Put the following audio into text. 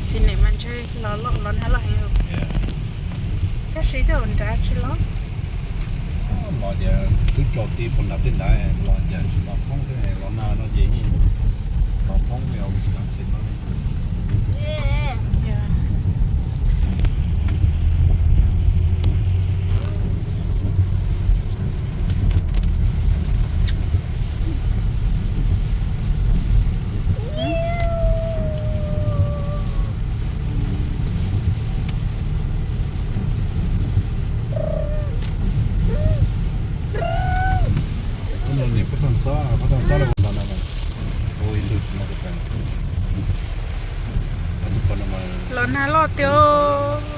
Tsis niam mas ntshe los loj, los nag loj heev. Tab sis tej zaum nrad tsis los. Los ces twb tso ti puag nram tej nrad, los ces tsis los thoob thiab, los nag no ces yeej los thoob li Wisconsin no. Niam pab tag xob, pab tag xob los no, ua ib tug tsis muaj, los nag loj tiag.